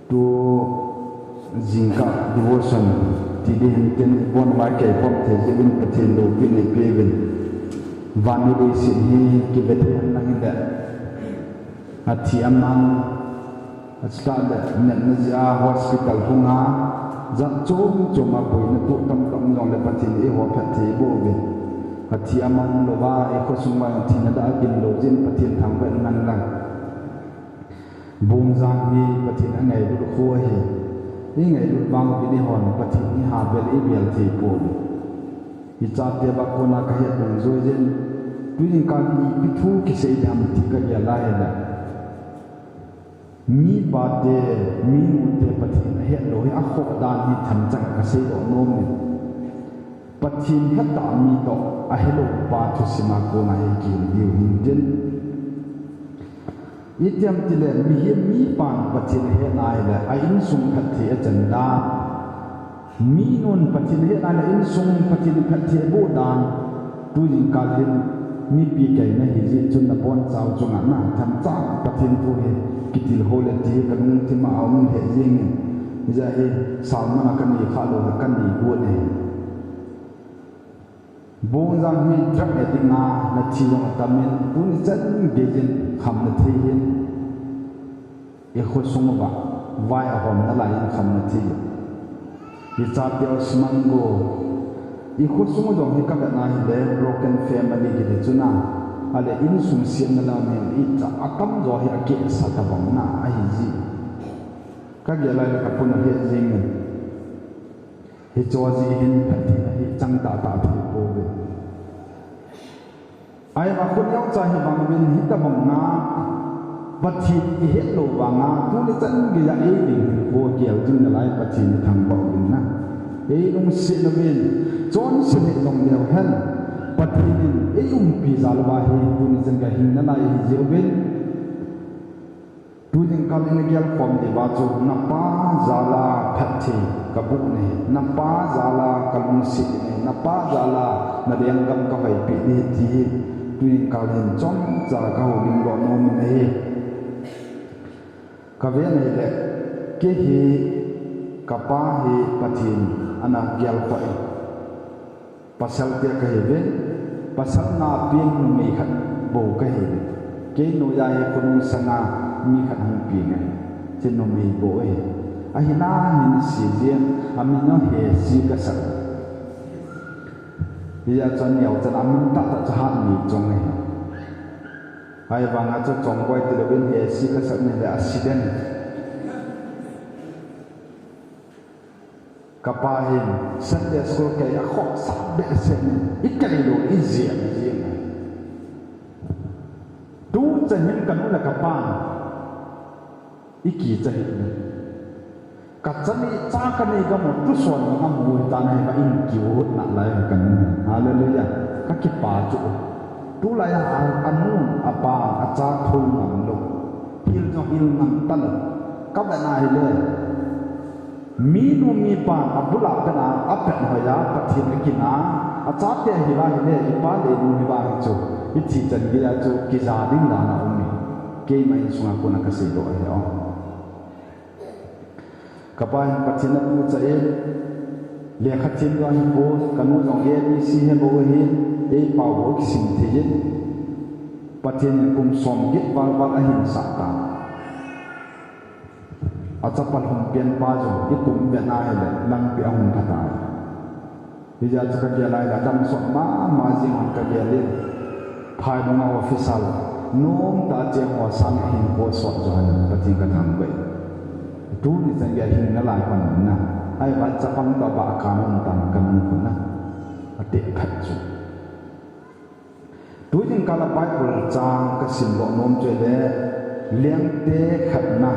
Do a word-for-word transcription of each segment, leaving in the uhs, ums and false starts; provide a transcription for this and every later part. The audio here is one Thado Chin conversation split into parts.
Tu jingkah devotion ti ding hin tin, ibon uva kei khom thei jeh uvin Pathen loupina ipeuvin. Vannoi leiset hi kive thei hen lang hile, athi amang, achutah le natna jeh a hospital hung a, jat chom chom a boina toh tamtah um jongle Pathen in eiho phatthei eiboh uve. Athi amang louva, eikhosung uva thina dah a gin lou jeh in Pathen thangvah in lang lang. Bongjang hi Pathen angailut khu ahi. Ingailut vang uvin eihon Pathen iha vel ibel thei pouve. Ichate uva kona kahet dungjui jeh in, tujingkah hi ipi thu kisei ding ham ti kagel a hile, mipa te, minu te Pathen ahet lou hi akhoh dan hi themcha kasei doh nom in. Pathen hetah mi toh ahelou pa thusim a kona hi kihil diu hintin. Itiham tile, mihem mipan Pathen ahetna hile, a insung phatthei achan dan. Minun Pathen ahetna hile, insung Pathen phatthei aboh dan. Tujingkah hin, mipi kaina hijeh chun nabonchau chunga na themcha Pathen thu hi kitilkhou le ti hi kalungthim a aum lheh jengin. Hijeh a hi, sermon a kanei khalou hi kanei got ahi. Bongjang hi drug addict a nathi jong atamin, tuni chan geiyin khamna thei hin, ikhosung uva vai ahom nalai in khamna thei. Ichate u siman go, ikhosung u jong hi kavetna hile broken family kiti chu na, ale insung siatna lam hin icha atamjo hi akehsa tabang na ahiji. Kagel a hile kapun ahet jengin. Hiche jeh hin Pathen ahi chang tahtah thei pouve. Ahivang khu neocha hibang uvin hitabang a Pathen ihet lou vanga tuni chan geiya eiding hinkho gel ding nalai Pathen ithangvah uvin na. Eilungset uvin, chonset hih jongleu hen, Pathen in eiumpi jal uva hi tuni chan geiya hing nalai ahijeh uvin. Tujingkah in igelkhom diuva chu, napa jal a phatthei kaboh nahi, napa jal a kalungset nahi, napa jal a nalenggam kahoipeh nahi ti hi, tujingkah in chomcha kahoulim doh nom in ahi. Kavet na hile, kei hi kapa hi Pathen ana gelkhoh in. Pasal tia kahiuve, pasal nga peng numei khat bou kahiuve. Kei noiya hi khonung sanga mi khat hung peng ahi. Hiche numei bou ahi. Ahinla hin seiyin, amin u Hesi kasah. Hijeh chun neocha amin tahtah chu Hatnichong ahi. Ahivanga chu Chongboi tilouvin Hesi kasah nile accident. Kapa hin Sunday school kei akhohsah behseh in, ikei lou, ijep jep. Tuchan hin kanu le kapan ikicha hih in. Kachanu cha kanei gam u tuson in amu hitan ahi, ka in kiu hot nalai kanu. Hallelujah. Kakipah chu. Tulai a, a, anu, apa, acha thou ngam lou. Hil jong hil ngam talou. Kavet na hile. Minu mipa abul a pen a, apen hoiya, Pathen akin a, achate hila hile, ipa le inu hivang chu, ithi chan geiya chu, kija ding dan a um e. Keima insunga kona kasei doh ahi o. Kapa hin Pathen apuicha in, lekha them jong ahipon, kanu jong A B C hebou ahin, eipao bou kisim thei in, Pathen in kum som get val val ahinsah tan. Achapa lhumpen pa jong ikum vet na hile, lampi ahung pha tai. Hijeh chun kagel a hile, adamsot mama jeng hon kagel in. Phailunga officer, nomtah a cheng ho sanga hinkho sot jo hile, Pathen kathangvah e. Tuni chan geiya hing nalai hon na. Ahivang chapang toh abah a kanom tan kanu khu na. Ateh phat chu. Tujingkah a Bible chang kasim doh nom chu ahile, Lengte khatna,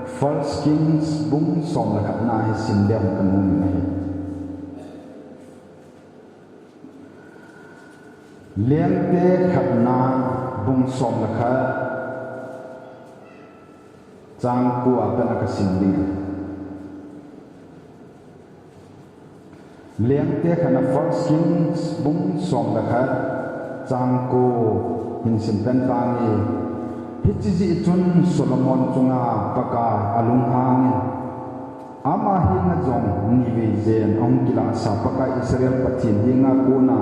First Kings bung som le khatna hi sim leu kanom in ahi. Lengte khatna bung som le khat, chang ko a pat a kasim ding ahi. Lengte khatna, First Kings bung som le khat, chang ko hin sim pen tange. Hiche jeh chun Solomon chunga Pakai alunghangin, ama henga jong nivei jen ahung kilahsa Pakai Israel Pathen henga kona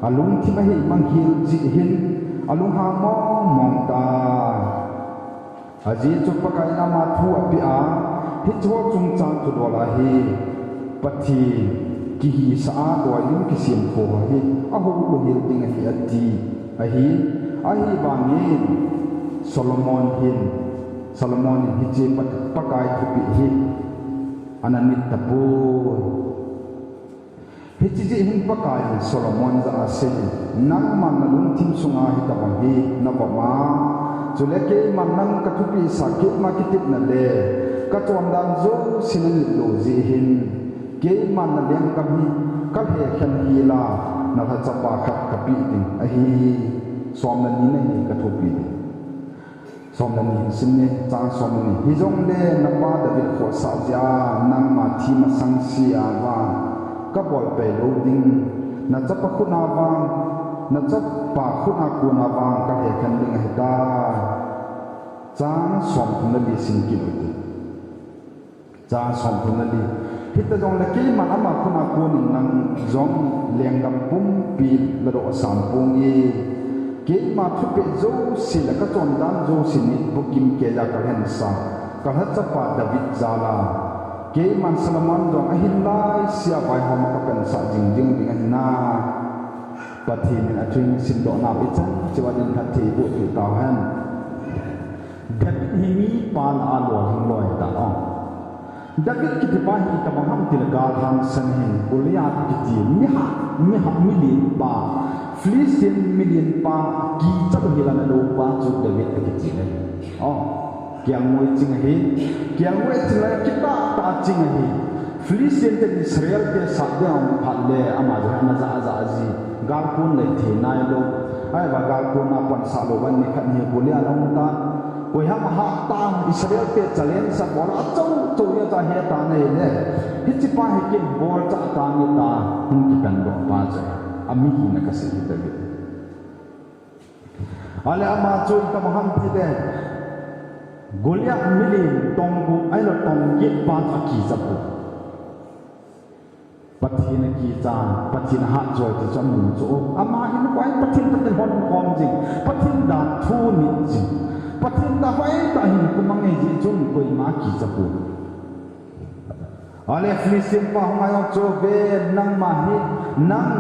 alungthim ahi mang hel jeh hin alunghang mong mong tai. Ajeh chu Pakaiyin ama thu apeh a, hiche ho chungchang thudol a hi Pathen kihisah a doi ding kisem kho hi ahou u hel ding ahi ati ahi. Ahivangin Solomon hin, Solomon in hiche Pat-, Pakai thupeh hi ana nit tapoi. Hiche jeh hin Pakaiyin Solomon jah a aseiyin, nangman nalungthim sunga hitobang hi navop a, chule keiman nang kathupeh sa, keima kitepna le kachondan jouse nanit lou jeh hin, keiman nalenggam hi kalhekhen hela, nalhachapa khat kapeh ding ahi. Som le ni na hi kathupeh ding. Som le ni hin sim ni, chang som le ni. Hijongle napa David khohsah jeh a nangma thi masang sea vang kabol pai lou ding. Nachapa khut a vang, nachapa khut a kona vang kalhekhen ding ahitai. Chang som thum le li sim kit u hite. Chang som thum le li. Hita jongle keiman ama khut a konin nang jong lenggam pumpi ladoh sam ponge. Keima thupeh jouse le kachondan jouse nit bukim keiya kalhensa, kalhachapa David jal a, keiman Solomon jong ahin laisea vaihom a kapensah jingjing ding ahi nai. Pathen in athu in simdoh nau ichan cheh uva dinga phatthei boh peh tauhen. David hi mipa lah a lolhing loi ta o. David kitipa hi itobang ham tile galhang sen hin Goliath kiti miha, miha milenpa, Philistine milenpa, kicha lou hel a nadoupa chu David akiti ahi. O, kelngoi ching ahi, kelngoi ching ahi, kitah tah ching ahi. Philistine ten Israel te sat ding a um phat le ama jong ana jah jah ji. Galkon le thei nailou. Ahivang galkon a pang sah lou vang nikhat hi Goliath ahung tan. Koiham ahah tam, Israel te challenge abol a, achou chou jeh a ahet tan ahile, hichepa hi ken bolchah tang tia hung kipandoh pa chu ahi. Amihina kasei hi David. Ahile ama chu itobang ham tile, Goliath milen tong gup ahilou tong get pa chu akicha poi. Pathen akicha, Pathen ahat joi ti chu amu chu. Ama hin koi Pathen toh kilhon khom jing, Pathen dan thu nit jing, Pathen toh hoitah a hinkho mang ahi jeh chun koima kicha poi. Ahile Philistine pa hung ngai jong chu, ve, nangma hi, nang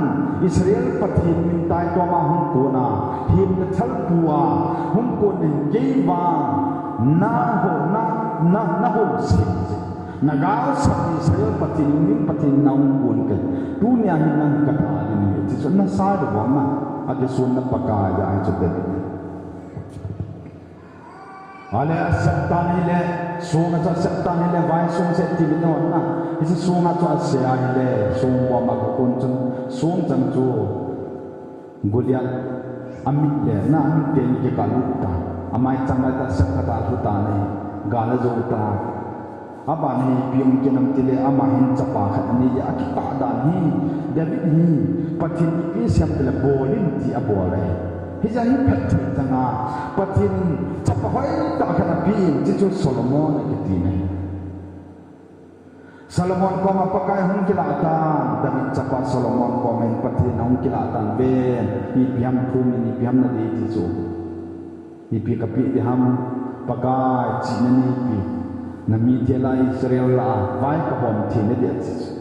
Israel Pathen min taitom a hung kon a, hemna thalpu a hung kon in kei vang naho, na, na, naho sep jing. Nagalsat Israel Pathen, hung ding Pathen nahung kon kei. Tunia hi nang katha ding ahi, ti chu nasa diu vang na, akisonna Pakai ahi chu David. Ahile asep tan ahile, song a chu asep tan ahile, vai song seh ti min hon na. Hiche song a chu ase ahile, song bom a kakon chun, song chang chu Goliath amit le, na amit teni kikah lut tan. Amai chang lai tah sep khat a lhu tan ahi, gal ajou tan. Aban hi ipi hung kit ham tile ama hin chapa khat anei jeh a akitah dan hi, David hi Pathen in ipi asei ham tile bol in ti abol ahi. Hijeh a hi phatthei chang a, Pathen in chapa hoitah khat apeh in, hiche chu Solomon akiti ahi. Solomon koma Pakai hung kilah tan, David chapa Solomon koma hin Pathen ahung kilah tan, ven, ipi ham phum in, ipi ham nadei ti chu. Ipi kapeh ding ham, Pakai chihna neipe, nami thela Israel lah a vai kahom theina dia ti chu.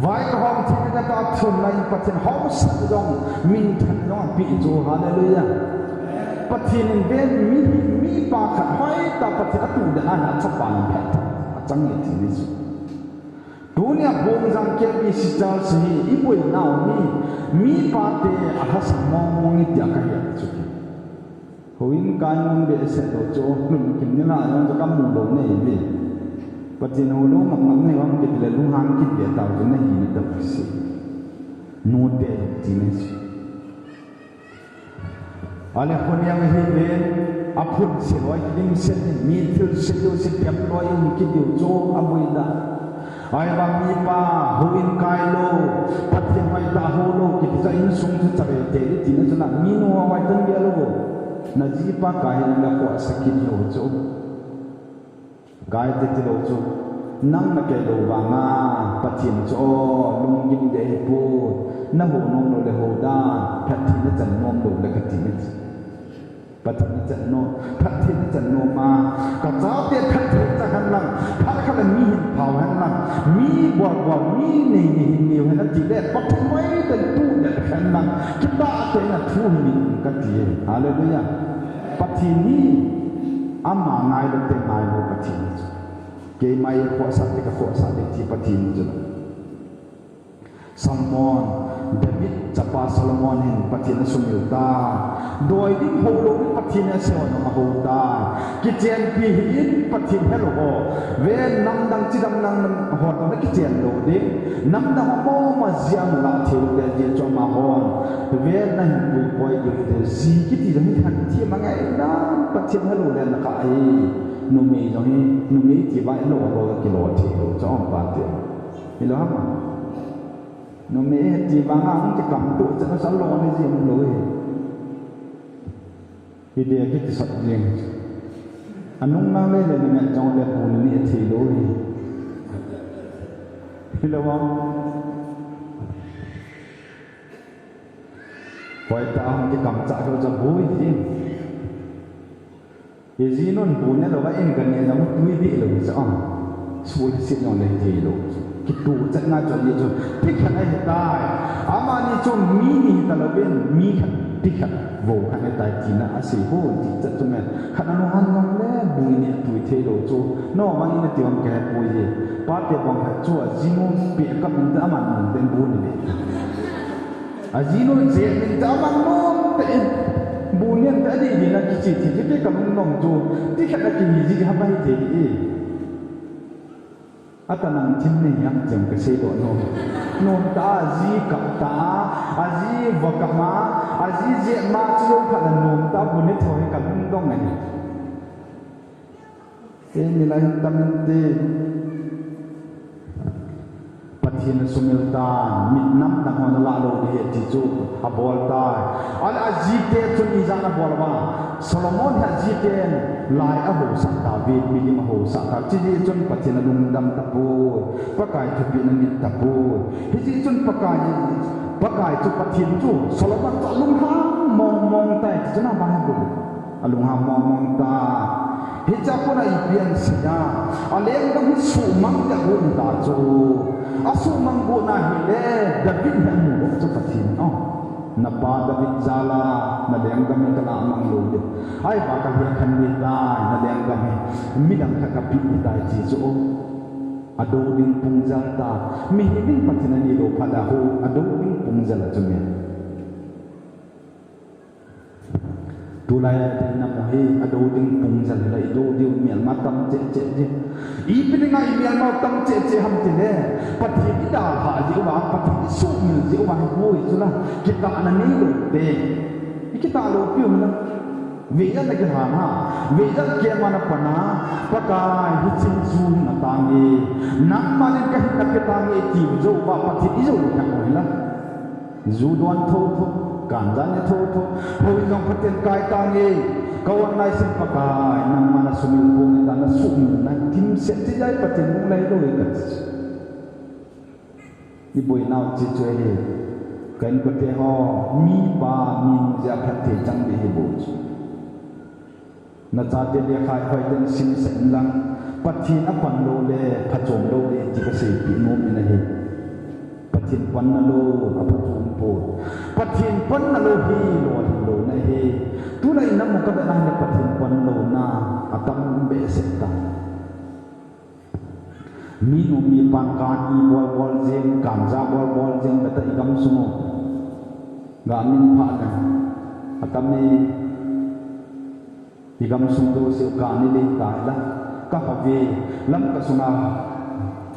Vai kahom theina dia kathum lai Pathen haosa jong, minthan jong apeh chu, hallelujah. Pathen in ven mi, mipa khat hoitah Pathen atuh dan a achapan phat achang e ti ni chu. Tunia Bongjang K B C Church hi iboinau hi, mipa te alhasam mong mong e tia kahet chu. Houin kai nom behseh lou chu, lungkim ni lah jong chu kamu lou nei ve. Pathen hou lou mong mong nei vang kit le lunghang kit ve tau chu nahina tah se. Nute ti ni chu. Ahile khonung ahi ve, aphun se loi, lim se, mi thil se diu, se tem loi, um kit diu chu, aboi da. Ahivang mipa, houin kai lou, Pathen hoitah hou lou, kiti chu insung chu chave te, iti na chu na, minu hoi tan bia lou. Najipa kai hile nakhohsah kit lou chu. Kai te tilou chu. Nang nakei lou vanga, Pathen chu o, lunggim deh hipoi. Naho nom lou le ho dan, phatthei nachan nom lou le kati nahi. Phatthei nachan nom, phatthei nachan nom a, kachate phatthei cha hen lang, phat khat le mi hin phao hen lang, mi bol bol, mi nei nei hin neo hen lang, ti le Pathen noi te tu le hen lang, kitah tah in athu hin kati e. Hallelujah. Pathen hi, ama ngai lou te ngai lou Pathen chu. Keima eikhohsah te kakhohsah ding ti Pathen chu. Solomon, David chapa Solomon hin Pathen asumil tai. Doi ding ho lou in Pathen in asei ho jong aho tai. Kichenpi hih in Pathen helou ho. Ven namdang chidam dang ho toh nakichen lou ding. Namdang ho mama jia nalah thei lou ding jeh chu amahon. Ven nahin puipoi ding te ji kiti jong hi khan thi ma ngai na Pathen helou le nakha ahi. Numei jong hi, numei ti va lou lou kilo thei lou chu um pa te. Hilou ham? Numei ti vanga hung kikam tuh chan a sal lo ni jing lou hi. Hi dia kiti sat jing. Anung nang le le ni ngen jong le bu ni ni thei lou hi. Hilou ham? Hoitah a hung kikam cha lou cha bu hi. Ijinun bu ne lou va in ka ne lou tui dih lou cha. Sul sit jong le thei lou. Kitu chat na chon ni chu. Ti khat ahi tai. Amani chu mi ni ta lou vin mi khat ti khat vo khat ahi tai tina asei ho ti chat chu me. Khat a nung han jong le bu ni tui thei lou chu. No ma ni na ti vang ka he poi ji. Pa te bang khat chu ajinu pe ka min ta aman mun den bu ni le. Ajinu je min ta aman nom tah in. Bu nian tah a dih dih na kichi thi thi ka lung nom chu. Ti khat a kihi ji ha bai te di. Ata nang thim nei hiam chem ka sei doh nom. Nom tah a aji kap tah a, aji va kap ma, aji je ma chu jong khat a nom tah bu ni tho hi ka lung dong ahi. Eimi lai hin tam inte. Pathen asumil tan, mit namdang hon alah lou ding ahi ti chu abol tai. Ahile ajite chun ijat abol uva. Solomon hi ajiten lai ahaosah tauve, milim ahaosah tau. Hijeh chun Pathen alungdam tapoi. Pakai thupeh ana nit tapoi. Hijeh chun Pakai, Pakai chu Pathen chu Solomon chu alunghang mong mong tai ti chu na Bible. Alunghang mong mong tai. Hiche a kona ipi asei a. Alenggam hi suhmang dia gon ta chu. Asuhmang gon ahile David hi amu lou chu Pathen. Oh. Napa David jal a, nalenggam hi kalah mang lou ding. Ahivang kalhekhen ding tai, nalenggam hi. Midang khat kapeh ding tai ti chu. Oh. Ado ding pung jal ta. Mihem in Pathen anei lou phat a ho, ado ding pung jal a chu me. Tulai a ding nam hi ado ding pung jal la i do diu melma tam cheh cheh ji. Ipi dinga i melma tam cheh cheh ham tile. Pathen i dalha ji uva, Pathen i sumil ji uva hi boi chu la. Kitahna nei lou te. I kitah lou piu na. Vei jat na kilhan ha. Vei jat keima na pan a. Pakai hiche hin ju hin atang e. Nangma in ka hin na kitang e ti jou uva Pathen i jou kha hi la. Ju don thotho, ganja ne thotho, hoi jong phaten kai tange, ka wan lai sim Pakai, nangma na sumil pong ta na sumil na themset ti jai phaten hung lai lou e kati. I boinau chu chu ahi, ka inkote ho, mipa, minu jeh a phatthei chang ding ahi bou chu. Nachate lekha hoitah in simsah in lang, Pathen apan lou le, phachom lou ding ti kaseipeh nom in ahi. Pathen panna lou, aphachom poi. Pathen panna lou hi, lolhing louna ahi. Tulai in namu kavet na hile Pathen panna louna, atam behseh tai. Minu mipan kani bol bol jeng, ganja bol bol jeng, beta i gamsung u. Gamin pha le. Atam e, i gamsung jouse u kani le tai la. Ka hove, Lamka sunga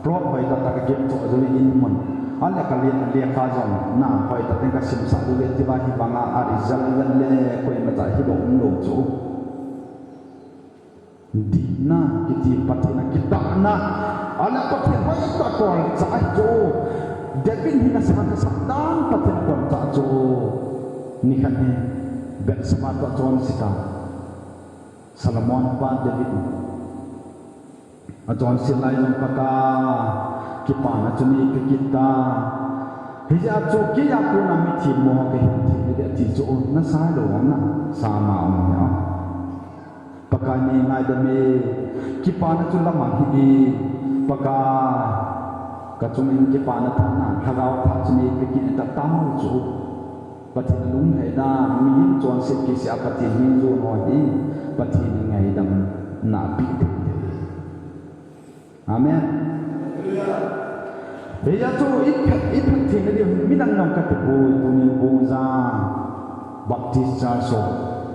plot hoitah tah ka gep cho jong in mun. Ahile ka le, lekha jong na hoitah teng ka simsah lou le ti ba hi banga a result le koima cha hi lou um lou chu. Dihna kiti Pathen a kitahna. Ahile Pathen hoitah kolchah ahi chu. David hin asah, asah dan Pathen kolchah chu. Nikhat hi. Bathsheba toh achonset a, Solomon pa David in achonset lai jong Pakai, kipana chu neipe kit tan. Hijeh a chu kei a kona mithi mo kahin thei ding ati chu, nasa lou na, sama um na. Pakai nei ngaidam e, kipana chu lamang hih in, Pakai, kachungin kipana thah na, lhagao thah chu neipe kit in tia tao chu. Pathen alunglhaina, mihem chonset kisih a Pathen min jon ho hi, Pathen in ngaidamna apeh thei thei. Amen. Hijeh a chu i phat, i phatthei na diu hi midang jong kati poi, tunin Bungjan Baptist Church ho,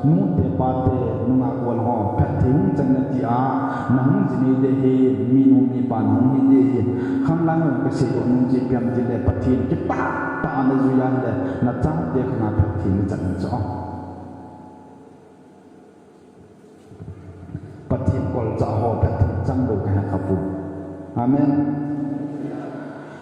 nute pate, nungah gol ho, phatthei hung chang na tia, nahung ji nei ding ahi, minu mipa nahung hi ding ahi, khanglang jong kasei doh nom chu ipi ham itile, Pathen kitah tah a najui a ahile, nachate khang a phatthei nachan chu. Pathen kolchah ho phatthei chang lou kahe kha poi. Amen.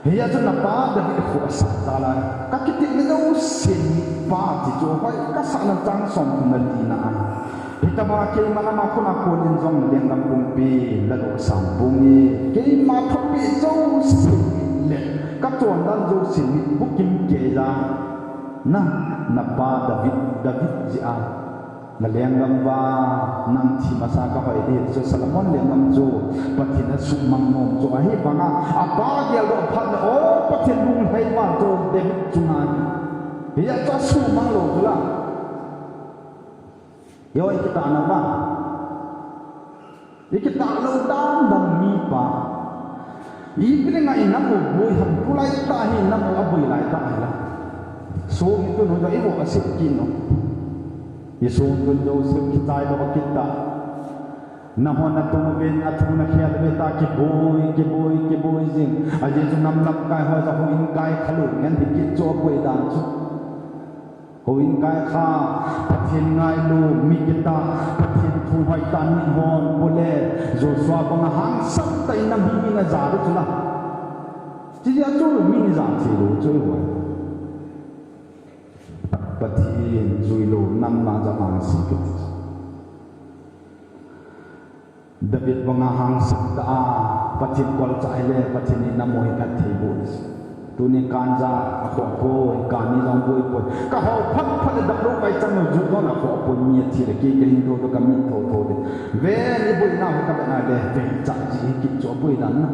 Hijeh a chu napa David khohsah jal a, kakitepna jouse mitpa ti chu hoi kasah na chang som thum le li na a. Hitobang a keima lama khun a konin jong lenggam pumpi la losam pung e, keima thupeh jouse le kachondan jouse mit bukim kei a. Na, napa David, David jeh a. Na lenggam uva, nang thi masa kahoi ding chu Solomon lenggam chu, Pathen asuhmang nom chu ahi vanga, apa geldoh phat le, o Pathen lunglhai val chu David chunga hi. Hijeh a chu asuhmang lou chu la. Yo, i kitah na uva. I kitah lou dan dan mipa. Ipi dinga i nam u boi ham, tulai tah hi nam u aboi lai tah hi la. Sopi tun ho jong i vo a sep kit nom. I sopi tun Joseph kichai lou a kitah. Nahon natung uvin, athung nakhel uve tia kiboi, kiboi, kiboi jing. Ajeh chu nam lamkai ho jong houin kai kha lou ngen hi kit chu aboi dan chu. Houin kai kha, Pathen ngailu, mi kitah, Pathen thu hoitah in hon, bole, Joshua banga hangsan tah in nam hi min aja lou chu la. Chijeh a chu min ija thei lou chu hoi. Pathen jui lou, nam ma ja vangse kiti. David banga hangsan tah a, Pathen kolchah hile, Pathen in nam u hi phatthei boh ding. Tuni kanja akhoh poi, kani jong boi poi. Kahao phat phat le dap lou kai chang lou ju don akhoh poi, mi athi le kei kahin tho tho kamin tho tho ding. Ven iboina hi kavetna le, veichat ji hi kit chu aboi dan na.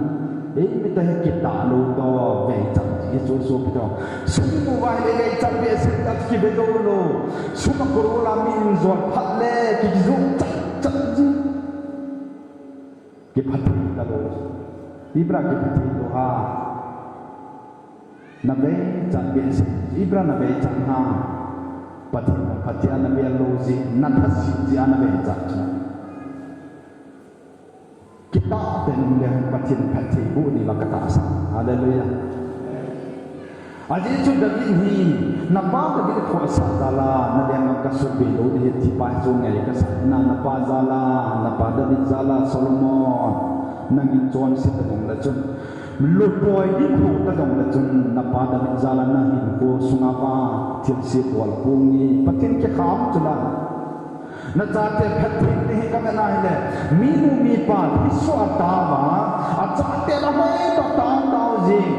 Eimite hi kitah lou toh, veichat ji hi chu sopi toh. Sum mu uva hile veichat behseh tah kive lou lou. Sum a korola mi in jol phat le, ki, kijou chat chat ji. Kiphatthei talou. Ibra kiphatthei lou ham. Na veichat behseh. Ibra na veichat ham. Pathen phatthei a na ve lou jeh, na thase jeh a na veichat chu. Kitah tah in um le hen Pathen phatthei boh ding la katahsan. Hallelujah. Ajeh chu David hi, napa David khohsah jal a, na lenggam kasubei lou ding ahi ti pa hi chu ngai kasa, na, napa jal a, napa David jal a, Solomon, nangin chonse ta jong le chun, lupoi ding ho ta jong le chun, napa David jal a na hinkho sunga vang, thilse bol pung e, Pathen kikham chu la. Na chate phatthei ding hi kavetna hile, minu mipa thiso a tao a, achate la hoi toh tao tao jing,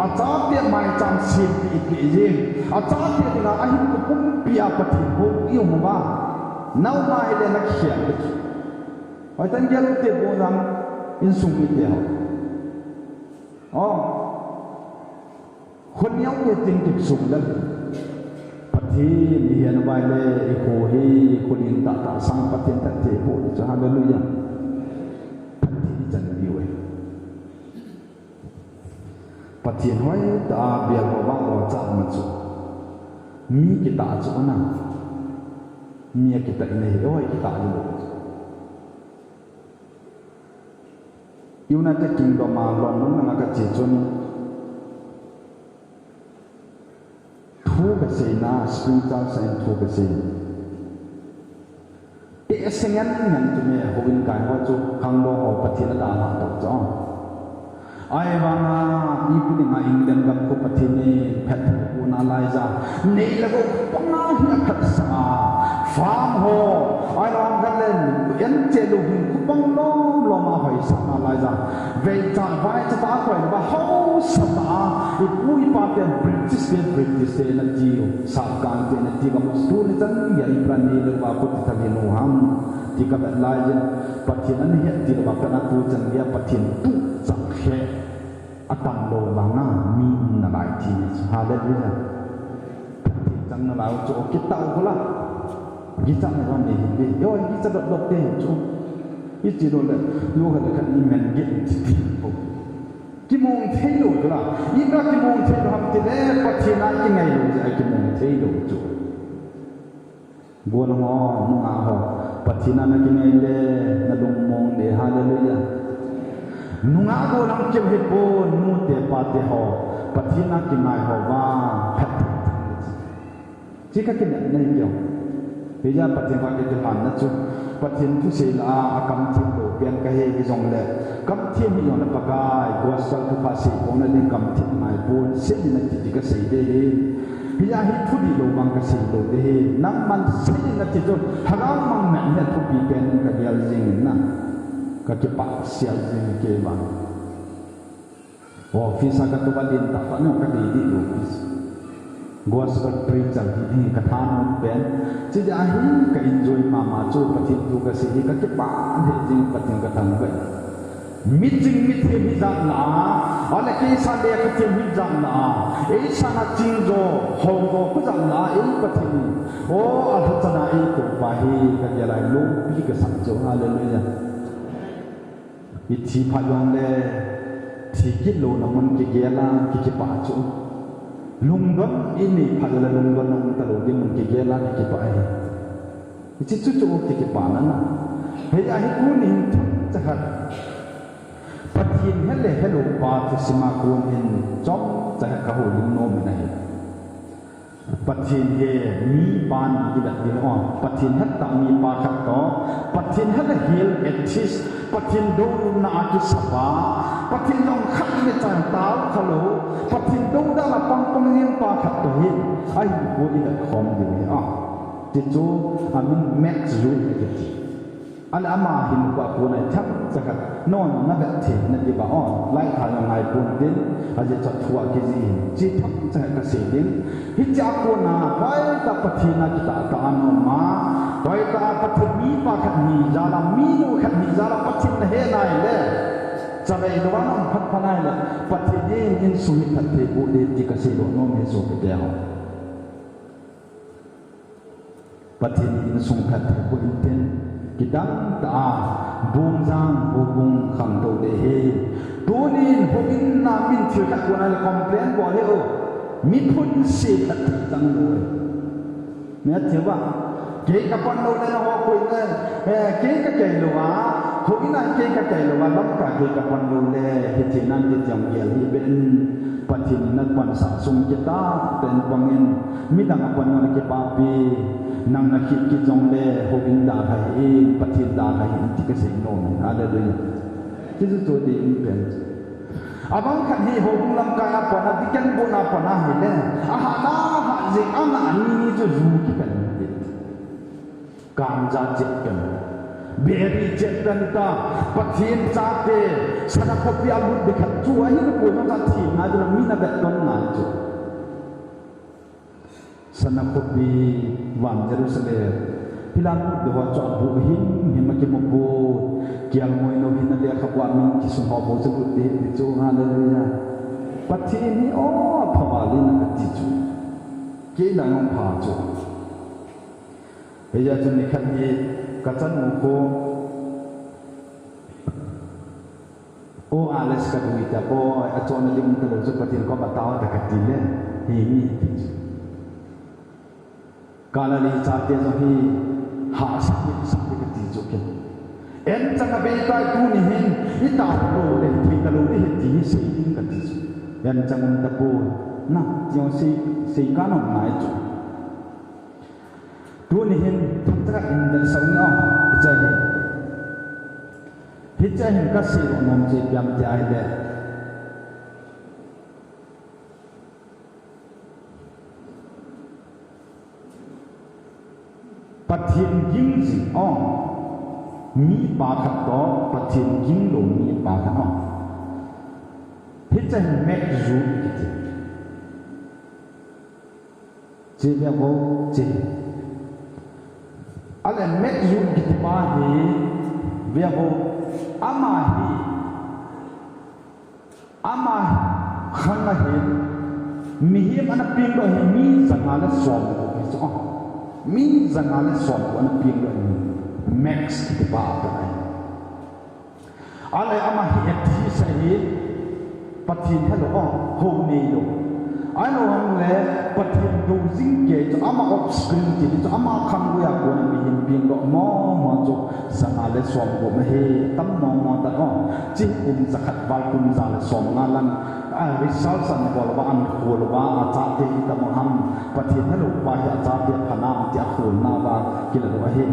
achate maicham sem pi pi jing, achate dinga ahinkho pumpi a Pathen hou i um uva, na um a hile na khel le chu. Hoitah in gel u te Bungjan insung mite ho. O. Khoneo nge tin kipsung dan. Pathen i hian uva le i kho hi, i kho nin tah tah sang Pathen phatthei boh ding chu, hallelujah. Phatthei i chan diu ahi. Pathen hoitah a bial ho vang lo chat ma chu. Mi kitah chu ana. Mi akitah in ahi, hoi kitah diu. United Kingdom a London langa kache chun thu kaseina, Spring Church a in thu kasei. Tehse ngen ngen chu me houin kai ho chu khangdong ho Pathen adalha toh chu. Ahivanga ipi dinga England gam khu Pathen in phatthei bohna laija nei le gou panga hi aphatsah a, Farm ho, ailou ham khat le, en cheh lou hin khopang lom lom a hoisah nalai jeh. Vei chan vai chan tah a koi lou va haosa tah a, ipu ipa ten British te, British te ana ti u, Sahkang te ana ti u, ka mu tu ni chan gei a i plan ni lou va koi ti tah lou ham, ti ka vet lai jin, Pathen ana het ti lou va ka na tu chan gei a Pathen tu chang khe. Atam lou vang a mi um nalai ti ni chu. Hallelujah. Pathen chang nalai u chu kitah u la. Kichat na vang ni hin di. Yo, kichat dot dot te chu. Ichi lou le, lou khat khat ni men gei ti ti. Kimong thei lou chu la. Ipi a kimong thei lou ham ti le, Pathen a kingai lou jeh a kimong thei lou chu. Gollhang ho, nungah ho, Pathen a na kingai le, na lungmong le, hallelujah. Nungah gollhang keu hi pon, nu te pa te ho, Pathen a kingai ho vang, phat phat. Chi ka kinep nei keu. Hijeh a Pathen vang ka kilhan na chu, Pathen thusei lah a, a kam thim lou pen ka hi, hijong le, kam thim hijong le Pakai, gospel thupha sei pon na ding kam thim ngai pon, sei na ti ti ka sei de hi. Hijeh a hi thu dihlou vang ka sei lou ding ahi. Nangman sei in nati chu, lhagao mang met hi athupi pen in ka gel jing in na. Ka kipah sel jing in kei vang. Office a ka tou va lin tah tah neo ka dei dihlou office. Gospel preacher hi, hi ka thanom pen. Hijeh a hi ka enjoy mama chu Pathen thu ka sei hi ka kipah lheh jing Pathen ka thangvah. Miching mithem hijat lah a, ahile kei sa lekha them hijat lah a, ei sana ching jo, hou jo, khu jat lah a, ei Pathen in, o, alhachan a ei koupa hi, ka gel a loupi ka sah chu, hallelujah. I thi phat jong le, thi kit louna mun kigel a, ki kipah chu. Lungdon i nei phat le lungdon na um talou ding mun kigel a, ki kipah ahi. Hiche chu chu kikipana na. Hijeh a hi tuni hin themcha khat. Pathen he le helou pa thusim a kon hin chomcha khat ka houlim nom in ahi. Pathen he mipa ni i vet ding ahi. Pathen het tah mipa khat toh. Pathen he le hel atheist. Pathen douna a kisapa. Pathen jong khat le chan tao khalou. Pathen douna a pang pang jing pa khat toh hin. Ahinkho i vet khom ding ahi. Ti chu, amin Max Lucado akiti. Ahile ama hin kua kona themcha khat, non na vet thei na ti ba, o, lai tha jong ngai pon tin, ajeh chu thu a kijih in, chi themcha khat ka sei ding. Hiche a kona, hoitah Pathen a kitah tah a na um a, hoitah Pathen mipa khat hi jal a, minu khat hi jal a, Pathen na he nai le, chavei lou a na um phat phat nai le, Pathen in insung hi phatthei boh ding ti ka sei lou nom e sopite ho. Pathen in insung phatthei boh in tin, kidang tah a, Bungjang houbung khangtou ding ahi. Tunin houin a min thil khat kona le complain bol hih un. Miphun se phatthei chang lou ahi. Nati uva, kei ka pan lou le na ho koi le, eh, kei ka kai lou a, houin a kei ka kai lou a, lamkai kei ka pan lou le, hiti nan ti tiang gel hih beh in, Pathen in na pansah sung kitah tah in pang in, midang a pan ngon a kipapi, nang na kit kit jong le, houin dalha hih in, Pathen dalha hih in ti ka sei nom in. Hallelujah. Ti chu chu ti in pen. Abang khat hi houbung lamkai a pan a, deacon board a pan a hile, aha na ha jing, ana ni ni chu ju kipen. Ganja chet pen, biri chet pen ta, Pathen chate, sana khopi a lut ding khat chu ahi na koi ma ta thi na ding mi na vet don na chu. Sana khopi van Jerusalem, hila lut ding ho chu abu him him a kimu bu, kial moi no hin a lekhabu a min kisung ho bu chu lut ding ti chu, hallelujah. Pathen hi o pha val in a kati chu. Kei lang ong pha chu. Hijeh chun nikhat hi ka chanu khu, "O Alex ka dui ta boi, achonna ding um talou chu Pathen koma tao ta," kati le, hi mi ti chu. Galilee chate jong hi hahsa hahsa kati chu kei. En chang a bei tai tuni hin, i tao lou le, thei talou ding ahi ti hi sei ding kati chu. En chang um tapoi, na, ti jong sei, sei ka nom nai chu. Tuni hin, themcha khat in vetsah u, hiche hin. Hiche hin ka sei nom chu ipi ham ti ahile, Pathen Pathen ging jing, oh. Mipa khat toh, Pathen ging lou mipa khat, oh. Hiche hi max youth kiti. Che ve vo, che. Ale max youth kiti pa hi, ve vo, ama hi, ama khang a hin, mihem ana pengdoh hi mi janga le som gup hi chu. Mi janga le som gup ana pengdoh hi max kiti pa a ta ai. Ale ama hi atheist ahi, Pathen helou, oh, hou neilou. Ahilou ham le, Pathen dou jing kei chu ama offspring ti chu ama khang uva kona mihem pengdoh mong mong chu janga le som gup ahi, tam mong mong ta, oh. Chi kum jakhat val kum ja le som nga lang, a result san bol uva an khol uva, achate hi tam ham, Pathen helou pa hi achate pha nam ti a kholna uva kila lou ahi.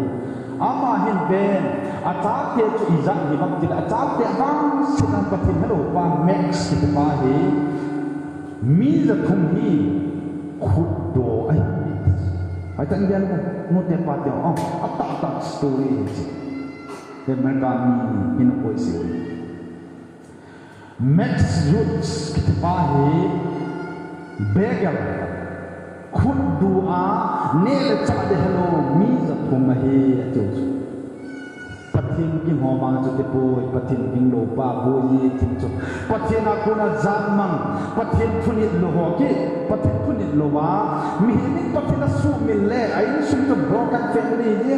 Ama hin ven, achate chu ijat hi vang tile, achate vangset a Pathen helou pa max kiti pa hi, mi jathum hi khutdoh ahi. Ahi tan gen ko, nute pate, oh, atah tah story hi. America mi hin koi si. Max youth kiti pa hi beggar, khutdoh a, neh le chah ding helou, mi jathum ahi, ati u chu. Pathen ging ho vang chu ti poi, Pathen ging lou pa boi ji ti chu. Pathen a kona jat mang, Pathen thunit lou ho ki, Pathen thunit lou a, mihem in Pathen a sumil le, a insung chu broken family ji.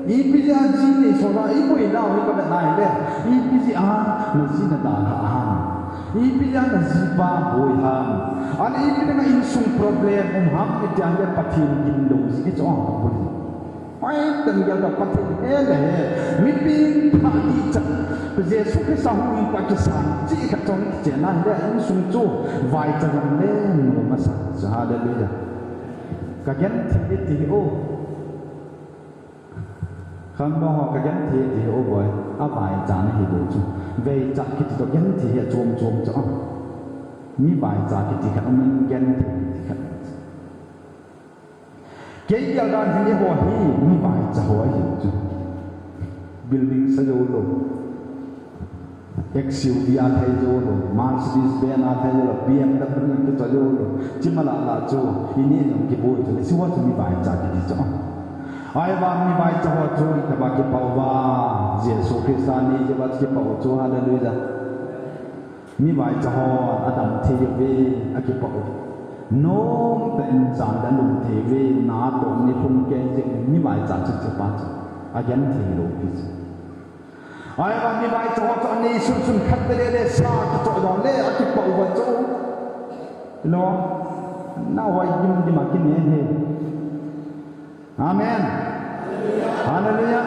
Ipi jeh a ji nei so la, i boina u hi ka vet na hile, ipi jeh a na ji na dalha ham. Ipi jeh a na jipa boi ham. Ahile ipi dinga insung problem um ham, iti a hile Pathen ging lou jeh chu a boi. Hoi, tan gel ta Pathen he le he. Mipi pha ti cha. Jesu Christa hung in pa kisan. Chi khat chong kichen a hile insung chu vaicha jong le nom asa. Hallelujah. Ka genthei ti hi o. Khangdong ho ka genthei ti hi o boi, a vaicha na hi bou chu. Vaicha kiti toh genthei hi a chom chom chu a. Mi vaicha kiti khat um in genthei kiti khat. Kei gel dan hi eiho hi mi vaicha ho ahi chu. Building sa jou lou. X U V a thei jou lou, Mercedes Benz a thei jou lou, B M W kicha jou lou. Chima lah lah chu, i neh jong kiboi chu, hiche ho chu mi vaicha kiti chu. Ahivang mi vaicha ho chu, itobang kipah uva, Jesu Christa nei jeh uva kipah u chu, hallelujah. Mi vaicha ho, adam thei uve, akipah u. Nomtah in jan le lum thei uve, natoh ni lhum kei jeh, mi vaicha chu, hiche pa chu. Agenthei lou pi chu. Ahivang mi vaicha ho chu anei sunsun khat le le sa kichoh jong le akipah uva chu. Lo, na hoi dim dim a kine he. Amen. Hallelujah.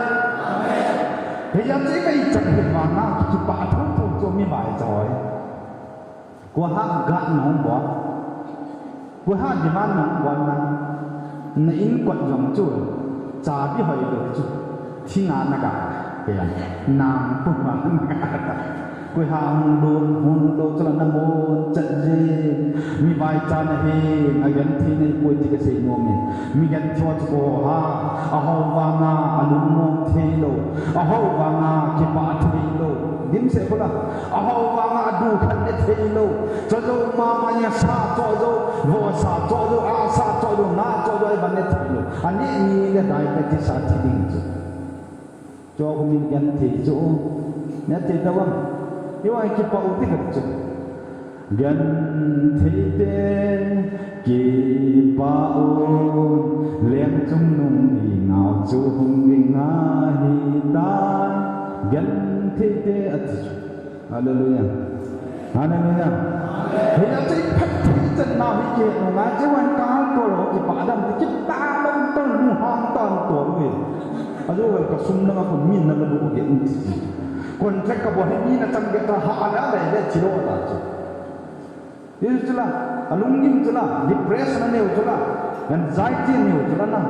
Hijeh chun i vaicha hi vang a kipah thou thou chu mi vaicha ho. Koi ham ga nong bol. Koi ham demand nong bol na. Na in kot jong chu. Chabi hoi lou chu. Thing a na ga. Kei a. Nang pu ma na ga. Koi ham hung lou, hung lou chu la na mon chat je. Mi vaicha na hi, agenthei na hi poi ti ka sei nom e. Mi genthei ho chu koi ham. Aho vang a, alungmong thei lou. Aho vang a, kipah thei lou. Dimset bou la. Aho vang a adu khat ne thei lou. Cho jou mama nia sa cho jou, vo sa cho jou, a sa cho jou, na cho jou, ai ban ne thei lou. Ani ni le diabetes a thi ding chu. Cho ko min genthei chu. Ne thei ta vang. Iwa kipah u ti khat chu. Genthei te kipah u, leng chungnung i ngau chu hung ding ahi tai. Genthei te ati chu. Hallelujah. Hallelujah. Hijeh chun i phatthei chan nau hi kihe nung a, hiche van kal tol ho kipah dam ti kipah dam tol, lunghang tol tol uve. Ajo vel ka sum langa kon min na la lu ge un ti. Contract ka bol hi mi na chang ge ta ha ala le le chi lo ta chu. Hichu la, alunggim chu la, depression anei u chu la, anxiety anei u chu la na,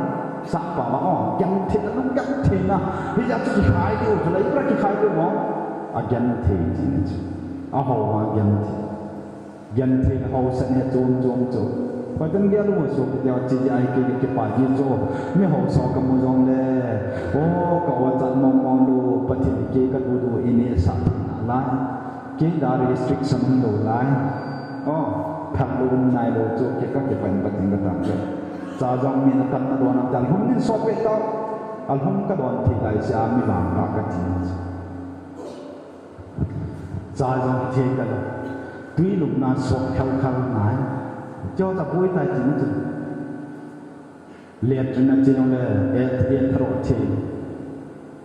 sah pa ma o, genthei na, lung genthei na, hijeh chun kikhai diu chu la, ipra kikhai diu mo, agenthei ti na chu, aho a genthei, genthei na ho sa ne chom chom chu, Pathen gel u so kiti a chi ai ke ke pa ji cho. Mi ho so ka mu jong le. O ka wa cha mong mong lu Pathen ke ka du du ini sa na lai. Ke da restriction lo lai. O, thak lo nai lo cho ke ka ke pan Pathen ka tam che. Cha jong mi na tam na do na tal hum nin so pe ta. Al hum ka don thi lai sia mi bang ka ka ti. Cha jong thei ka lo. Tui lum na so khal khal nai. Cho ta pui tai ti na chu. Let na chi jong le, et, et tharo thei.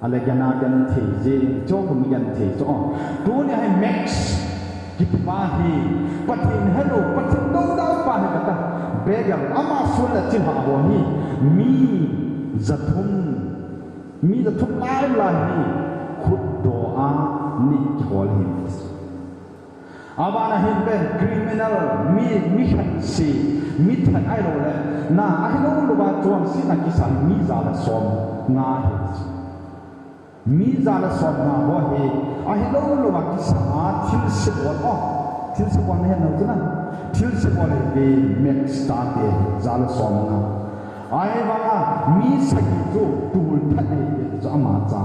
Ale gana gan thei je, cho ko mi gan thei cho. Tuni hai max. Kipa hi. Pathen hello, Pathen do da pa hi kata. Begel ama sun la chi ha ho hi. Mi jathum. Mi jathum lai lai hi khut do a ni kihol hi. Abana hin pen criminal mi, mi khat si, mi that ai lo le. Na, ahi lo lo ba chuang si na kisa mi ja le som nga hi. Mi ja le som nga ho hi, ahi lo lo ba kisa a thil se bol o. Thil se bol na hen lo tu na. Thil se bol hi ve mek sta te ja le som nga. Ai ba nga mi sagi chu tul that hi ve chu ama cha.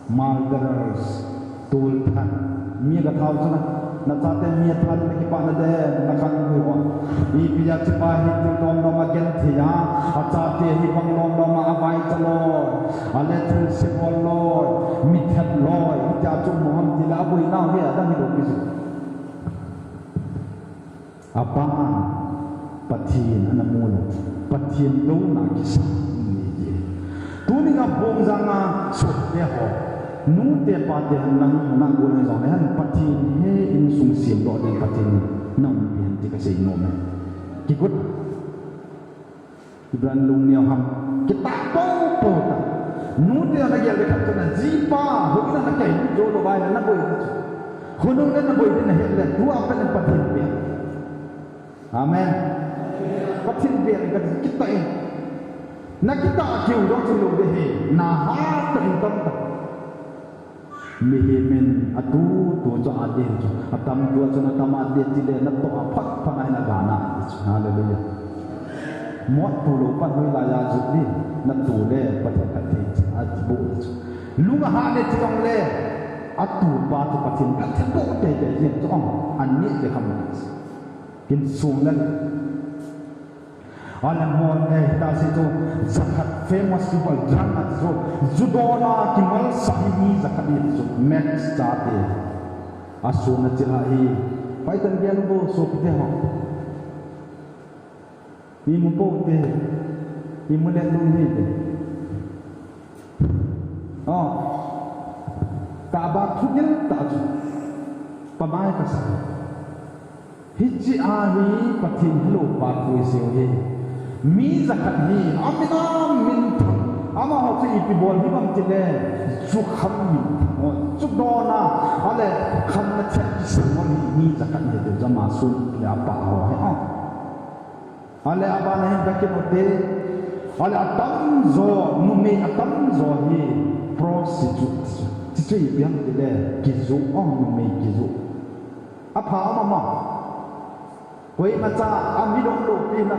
Murderers, tul that. Mi ka thau chu na, na chate mi that na kipa na de, na kan hui ho. Ipi a chi pa hi thil lom lom a gen thei a, a chate hi bang lom lom a vai cha lo, a le thil se bol lo, mi that lo, itia chu mo ham ti la bui nau he a dang hi lo pi chu. Aban Pathen ana mu lo, Pathen louna kisa ni ti. Tuni na bong janga sotte ho, nute pate han lang na go le jong le han Pathen he insung sem lo den Pathen na um pi han ti ka sei nom e. Kigot. Ibran lung neo ham. Kita po po ta. Nute na gel de khat na jipa, ho ina na kai jo lo bai na boi. Ho nung na boi na het le, tu a pa na Pathen pe. Amen. Pathen bia ka kita in. Na kita kiu dong chu lo de he. Na ha ta in tam ta. Mihem in atu tu chu a de chu. A tam tu chu na tam a de ti le na to a phat phat na na ga na. Hallelujah. Mot tu lo pa noi la ya ju ni. Na tu le Pathen ka te a bu chu. Lung a ha le ti dong le. A tu pa tu Pathen ka te bu te te yin chu ong. An ni de kam. Kin sung le. Alam ho, eh, ta si tu, jakhat famous people, drunk at so, judona, kimal sahi mi jakhat ni tu, max chate. Aso na chila hi, pai tan gel bo, so pite ho. Mi mu po te, mi mu le lung hi te. Oh. Taba thugil ta chu. Pamai ka sa. Hichi a hi Pathen hello pa koi seo hi. Mi jakhat hi, amina min thang. Ama ho chu ipi bol hi bang ti le. Chu kham min thang. Chu dona. Ale kham na chet ki sang ho hi mi jakhat hi tu jama sun le apa ho hi. Oh. Ale abana hin ka kinote. Ale atamjo, numei atamjo hi prostitute. Chichu ipi ham tile, kiju, oh, numei kiju. Apha ama ma. Koimacha, a midong lo pi na.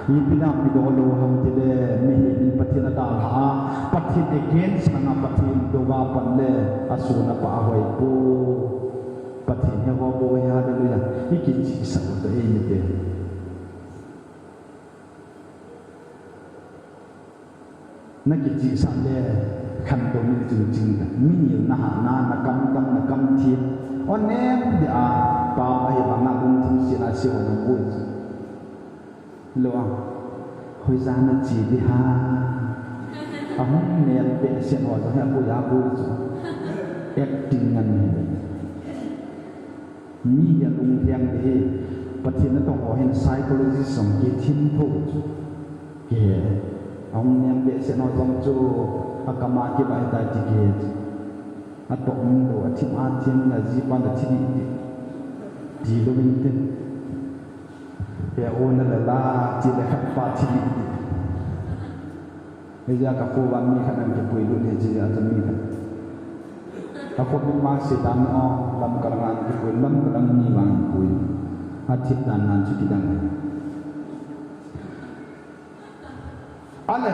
Ipi na midong lo ham tile, mihem in Pathen adalha a. Pathen against na Pathen doga pan le, asuna pa ahoi po. Pathen he ho bo he, hallelujah. Iki chi sa ko to e ni te. Na kichihsah le khantou ni ching ching ta. Mi nil na ha na, na kam tang, na kam thim. O nem dia, pa ahi banga lungthim sila si o na bui. Lo a. Hoiya na chi di ha. Ahung nem pe se o jong he bui a bui chu. Acting ngan ni. Mi hi alungtheng ding hi, Pathen natong ho hin psychologist jong kithim tho chu. Kihe, ahung nem behseh nau jong chu, akam a kivai tai ti kihe chu. Atoh um lou, athim a thim, ajipa le thi dih dih. Ti lou in tin. He, o na la la, ti le khat pa thi dih dih. Hijeh a ka kho vang mi khat in kipui lut hi jeh a chu mi khat. Ka kho mi ma se dan o, lam ka lang a kipui, lam ka lang mi vang kipui. A thip dan nan chu kidang. Ale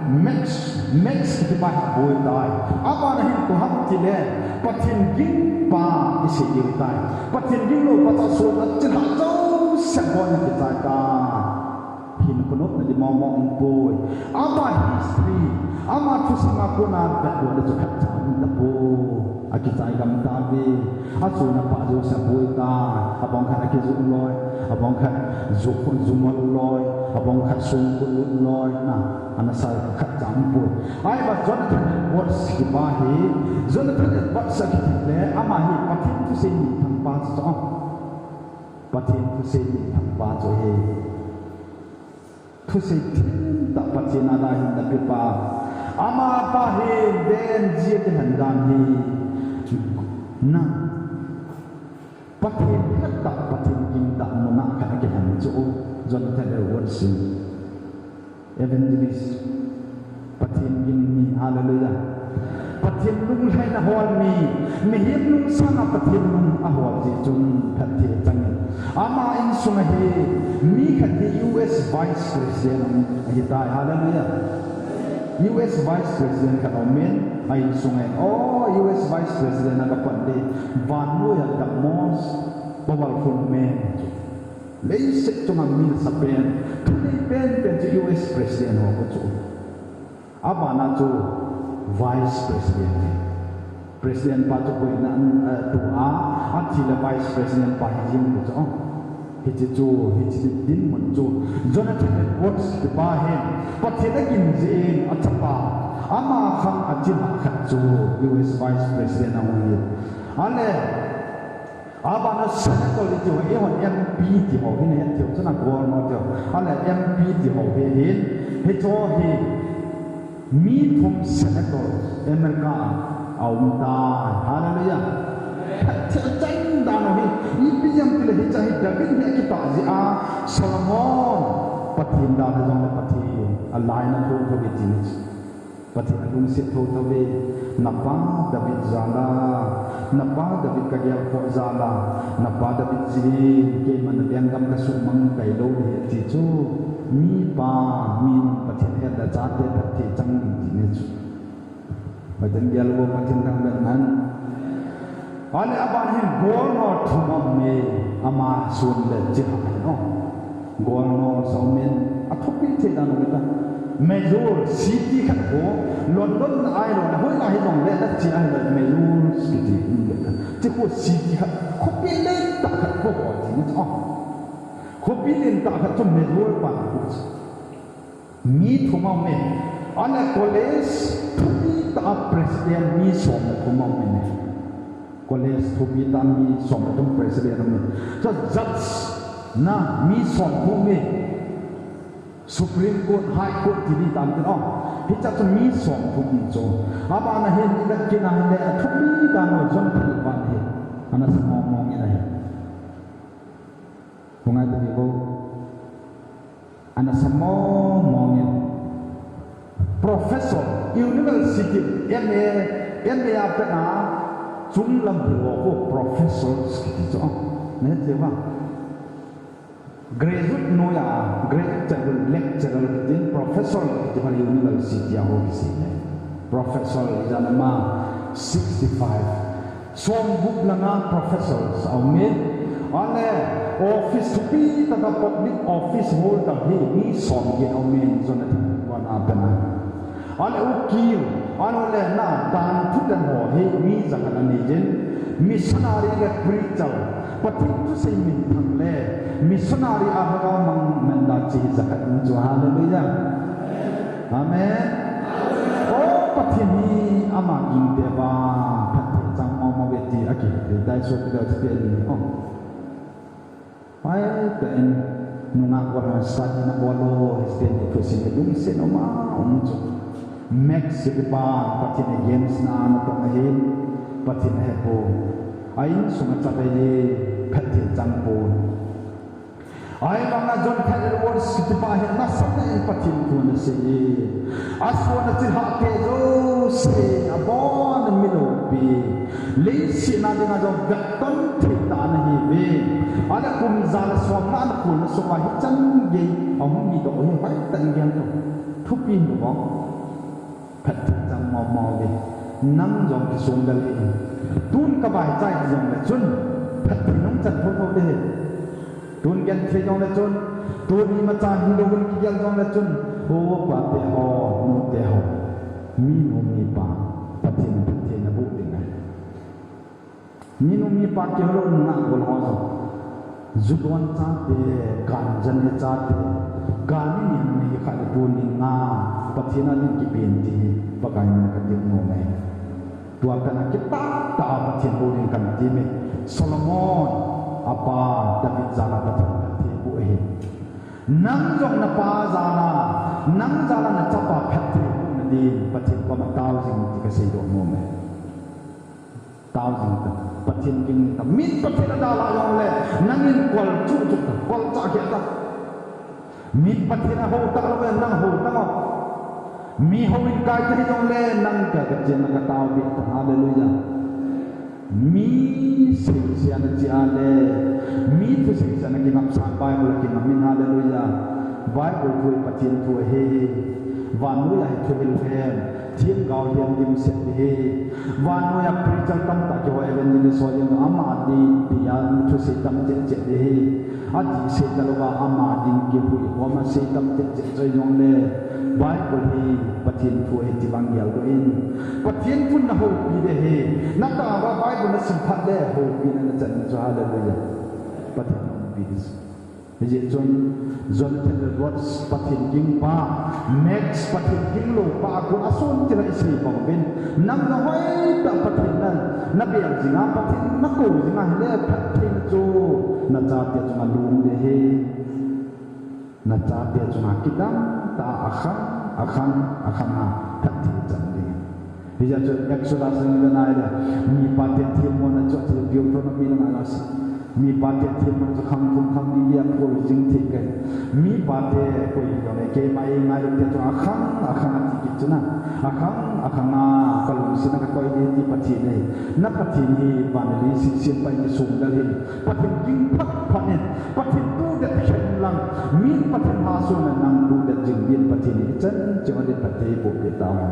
Max, Max kiti pa hi aboi tai. Abana hin tua ham tile, Pathen ging pa isei diu tai. Pathen ging lou pa chu asona chilhah jouse abon a kichai tai. Hin khonopna di mong mong umpoi. Ama history, ama thusima kona vet lou le chu khatcha um tapoi. Akichai gam tave. Asona pa jouse aboi tai. Abang khat akijuh loi. Abang khat ju, jumol loi. Abang khat songkul lut loi. Na, ana sa khatcha umpoi. Ahivang Jonathan Edwards kiti pa hi, Jonathan Edwards akiti le, ama hi Pathen thusei minthang pa chu. Pathen thusei minthang pa chu ahi. Thusei thim tah Pathen a ding hinna pe pa. Ama pa hi den jia kihen dan hi. Na. Pathen het tah, Pathen ging tah nungah khat akihen chu. Jonathan Edwards hi. Evangelist. Pathen ging mi, hallelujah. Pathen lunglhaina hol mi, mihem lungsanga Pathen lung ahol jeh chun phatthei chang e. Ama insunga hi mi khat hi U S Vice President ahitai, hallelujah. U S Vice President khat aumin, a insunga hin, oh, U S Vice President a kapan di, vannoi a the most powerful man. Leiset chunga mi nasa pen, thanei penpen chu U S President ho khu chu. Abana chu Vice President ahi. President pa chu boina, eh, tua, athi le Vice President pa hi jing chu. Hiche chu, hiche dinmun chu. Jonathan Edwards kiti pa hin, Pathen agin jeh in achapa, ama khang achilhah khat chu U S Vice President ahung hi. Ale, Abana senator iti ho, eihon M P ti ho, hin het thei u chun a governor ti ho. Ale M P ti ho hi hin, hicho hi mi thum senator America a aum tai. Hallelujah. Phatthei chang dan u hi, ipi jeh ham tile hiche hi David hi akitah jeh a, Solomon, Pathen dalha jongle Pathen a laina thotho ve ti ni. Pathen alungset thotho ve, napa David jal a, napa David kagel khoh jal a, napa David jeh in, keiman nalenggam kasuhmang tailou ding ahi ti chu, mipa, mi nun Pathen hetna chate phatthei chang ding ti ni chu. Pathen gel uvo, Pathen thangvah in. Ale aban hin golnoi thum aume, ama sun le chihah ahi. Golnoi sa aumin, athupi thei dan u hita. Major, city khat ho, London na ahilou le, hoilai hijongle, nachi ahilou le, major city um le. Chi ho city khat, khopi lentah khat ho ho ti ni. Khopi lentah khat chu major pa. Mi thum aume. Ale college thupi tah a president mi som le thum aume. College thupi tah a mi som le thum president aume. Chu judge na mi som thum aume. Supreme Court, High Court ti ding tam tin o. Hiche chu mi som thum chu. Abana hin ivet kit na hile athupi dan u Jonathan Edwards hi. Ana sa mong mong in ahi. Hungai ta diu. Ana sa mong mong in. Professor, university, M A, M A a pat a, chunglam ho khu professors kiti chu. Nahet thei uva. Graduate noi a, graduate chan u lecturer kiti, professor kiti pa university a ho kisei ne. Professor ijat ama sixty-five. Somgup le nga professors aume. Ale office thupi tah a public office holder hi mi somget aume, Jonathan Edwards a pat a. Ale ukil, ahilou le na dan thutan ho hi mi jakhat anei jin. Missionary le preacher, Pathen thusei minthang le missionary a lhagao mang manda chi jakhat um chu, hallelujah. Amen. O Pathen hi ama gingte vang phatthei chang mong mong uve ti akihet thei tai, sopi le chate ni. O. Pai ta in nungah vang study na bol lou, hiche ni thusim hi lungset um a um chu. Max kiti pa Pathen against na ana tong ahin, Pathen ahe poi. A insung a chate hi phatthei chang poi. Ahivanga Jonathan Edwards kiti pa hi nasatah in Pathen thu ana sei e. Asona chilhah te jouse abon a mi loupi. Leiset a dinga jong vetton thei tah ana hiuve. Ale kum ja le somna ana kholna sunga hichan gei ahung hidoh hi hoitah in gel lou. Thupi hi mo. Phatthei chang mong mong ding. Nang jong kisong dal hih in. Tun ka vaichai jongle chun. Phatthei nung chan tho tho ding. Tun genthei jongle chun. Tun imacha hilou in kigel jongle chun. O pate ho, nute ho. Minu mipa. Pathen, Pathen naboh ding ahi. Minu mipa kihoulou nunga gol ho jong. Ju don chate, ganja ne chate, gani ni ni khat le tun ni nga, Pathen a ding kipen ti hi, Pakai in kati nom e. Tua kana kitah tah a Pathen bou ding kana ti me. Solomon, apa, David jal a Pathen phatthei boh e. Nang jong napa jal a, nang jal a nachapa phatthei boh na ding, Pathen koma tao jing ti kasei doh nom e. Tao jing ta. Pathen ging ta. Min Pathen a dalha jongle, nangin kol chu chu ta. Kol cha khia ta. Min Pathen a ho ta lou le, nang ho ta ngo. Mi houin kai ta hijongle, nang ka, ka chen na ka tao pi ta. Hallelujah. Mi seisea na chi a le, mi thu seisea na kingapsah Bible a kingam in. Hallelujah. Bible thu hi Pathen thu ahi. Vannoi a hi thuhil hem, themgao hem dimset ahi. Vannoi a preacher tamtah kihou, evangelist ho jong ama ding tia thusei tam cheh cheh ding ahi. Adih sei talouva ama ding kihui ho ama sei tam cheh cheh choi jongle Bible hi Pathen thu ahi ti vang geldoh in. Pathen thun nahoupi ding ahi. Natah uva Bible nasim phat le houpina nachan chu, hallelujah. Pathen nahoupi ding. Hijeh chun Jonathan Edwards Pathen gingpa, Max Pathen ginglou pa a kon a son tira isei bang uvin, nang na hoitah Pathen na, nabel jinga, Pathen nakou jinga hile phattheina chu nachate chunga lum ding ahi. Nachate chunga kidang tah a akhang, akhang, akhang a phatthei chan ding. Hijeh chun Exodus a ivet nai le, mipate themmona chu ati, Deuteronomy langa ivet nai le, mipate themmona chu khang thum khang li li a phol jing thei ahi. Mipate koi hijongle keima eingailut te chu akhang akhang ati kit chu na. Akhang akhang a kalungset a kakoi ding ti Pathen ahi. Na Pathen hi van le leiset sempa in kisong dal hih in. Pathen ging phat phat in. Pathen tu det khen lang. Mi Pathen ha sung a nang tu det jing din Pathen hi ichan cheh a din phatthei boh peh tahen.